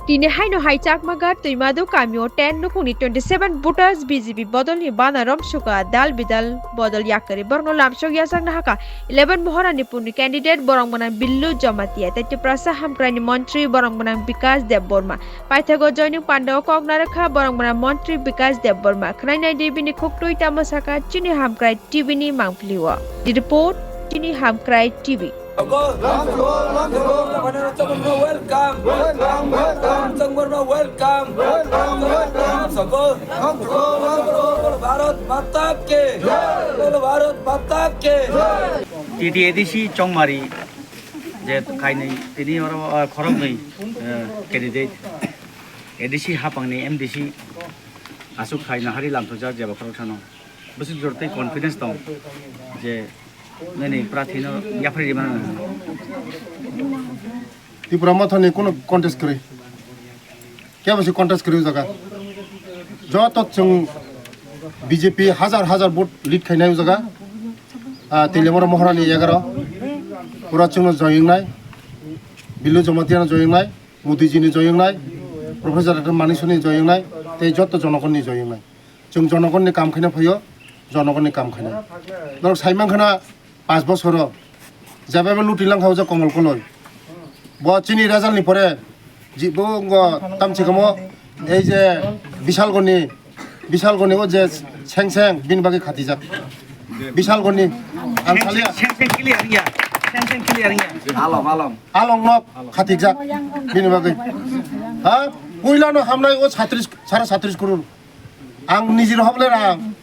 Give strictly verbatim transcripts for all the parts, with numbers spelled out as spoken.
Tini haino hai Chakmagar Twimado kamio ten nukhungni twenty seven voters B J P bodolni bana romsuka dal bidal bodol yakarwi borokno lamsok yachakna hakha eleven Moharanipurni candidate borok gwnang Billu Jamatia tei Tiprasa hamkraini montri borok gwnang Bikas Debbarma. Paithago joining pandao kok narwkha borok gwnang montri Bikas Debbarma. Khwnai naidi bini khuktwi tamo sakha chini Hamkrai T V ni mangpilio. The report, chini Hamkrai T V. Welcome, welcome, welcome. Welcome, welcome. Bharat Mata ki. Bharat Mata ki. T T A D C Chongmari je kainwi tini oro, ah, khoroknwi, eh, candidate A D C hapangni M D C aswk khai nahari lamthokjak jeba khorokthano. Bwswk jor tei confidence tong je nini prathi no yapharwi rwmani. Tipra Mothani kuno contest kwrwi. Kebo se contest kwrwi o jaga. Joto chwng B J P hajar hajar vote lead khainai o jaga. Ah, Teliamura Moharani egaroh. Pura chwngno joyongnai. Billu Jamatia no joyongnai. Modiji ni joyongnai. Professor Doctor Manik Saha ni joyongnai. Tei joto jonogonni joyongnai. Chwng jonogonni kam khaina phaio, jonogonni kam khaina. Norok sai mankha na, panch bosoro jebeba luti langkha o je Komol Koloi. Bo chini result ni pore, ji-, bo wngkha tamchikamo, ei je Bishalgoni, Bishalgoni o je Seng Seng, bini bagwi khatijak. Bishalgoni, ang saliya. Seng Seng clear ya. Seng Seng clear ya. Along, along. Along nok khatijak, bini bagwi. Ha? Puila no hamnai o satris, sara satris kurur. Ang nijir hok le rang.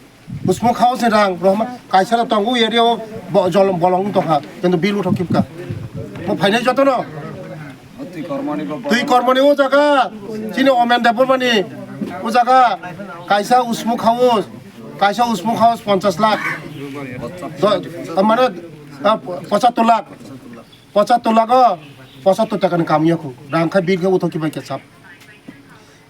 Usmo khao se rang. Rohma kaisa no tongo area o bo-, jol bolong tongkha. Kintu bill uthok kipka. Mo phainai joto no. Twi kormoni o jaga. Chini Omen Debbarmani o jaga. Kaisa usmo khao. Kaisa usmo khao ponchas lakh. Do-, mane, ah, pochattor lakh. Pochattor lakh o, pochattor taka ni kam yakhu. Rang khai bill khe uthok kibai khe sap.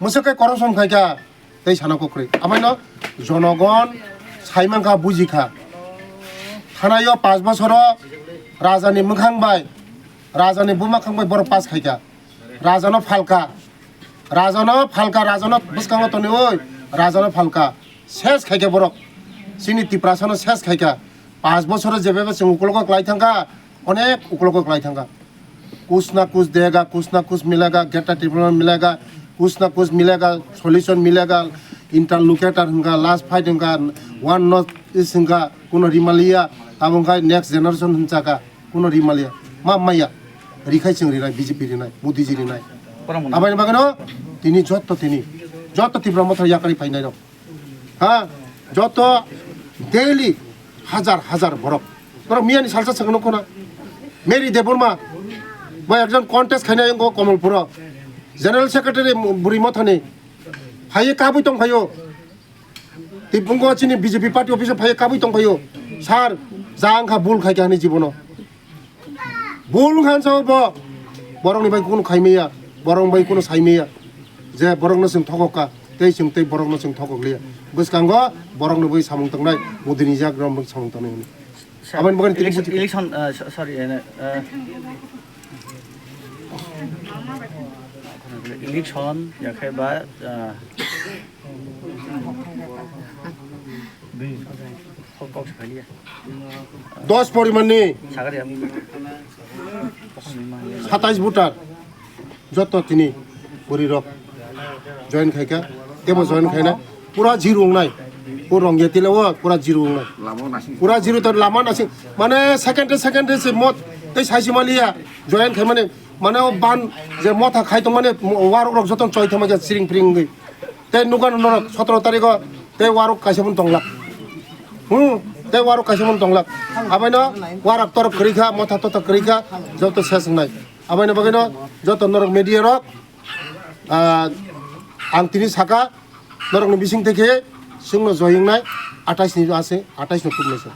Mwswk khe corruption khai kha. Tei sana kwrwi. Amaino jonogon sai mankha, bujikha. Thanaio panch bosoro rajani mwkhang bai, rajani buma khang bai borok pass khaikha. Rajano phalkha. Rajano phalkha, rajano bwskango toniwi, rajano phalkha. Ses khaikha borok. Chini Tiprasano ses khaikha. Panch bosoro jebeba chwng ukologo kwlai thangkha, onek ukologo kwlai thangkha. कुछ ना कुछ देगा, कुछ ना कुछ मिलेगा, Greater Tipraland मिलेगा, कुछ ना कुछ मिलेगा, solution मिलेगा, interlocutor hwnkha, last fight hwnkha, one North East hwnkha, kuno rimaliya, abo hwnkha next generation hwnchakha, kuno rimaliya, ma maya, rikhai chwng rinai, B J P rinai, Modi ji rinai. Abaini bagwino tini jotto tini, jotto Tipra Motha yakarwi phainai rok. Ha, joto daily hajar hajar borok. Borok miyani salsa chwng nukho na. Mary Debbarma, bo ekjon contest khainai wngkho Komolpuro. General Secretary bwrwi mothani. Phaiwi kabui tong phaio. Tibungo chini B J P party office o phaiwi kabui tong phaio. Sir, jang kha bul khaikha ani jibono. Bul wngkha ang sao bo. Borokni bai kunu khaimaya, borokni bai kunu saimaya. Je borokno chwng thokok kha, tei chwng tei borokno chwng thokok liya. Bwskango borokni bai samung tangnai, Modini jak rok samung tangnai hwnwi. Sir, aboni bagwi tini election, buji- election, uh, so-, sorry, uh, uh, election, ya khe ba, uh, Dos porimanni satais voter joto tini bwrwi rok join khaikha, tebo join khaina pura zero wngnai, o rongya tila o pura zero wngnai, pura zero to lama nasing mane second second se mot tei saisi maliya join khaimani mane o ban je motha khai tongmani warok rok joto choi thangma siring pring wngwi. Tei nukha norok sotoro tarikh o tei warok kaisa phano tonglak. Hmm, tei warok kaisa phano tonglak. Abaino warak torok kwrwi kha, motha tota kwrwi kha, joto ses wngnai. Abaino bagwino joto norok media rok, ah, ang tini saka norokni bising tei khe chwngno joy wngnai atais ni ase, atais no kubnai se.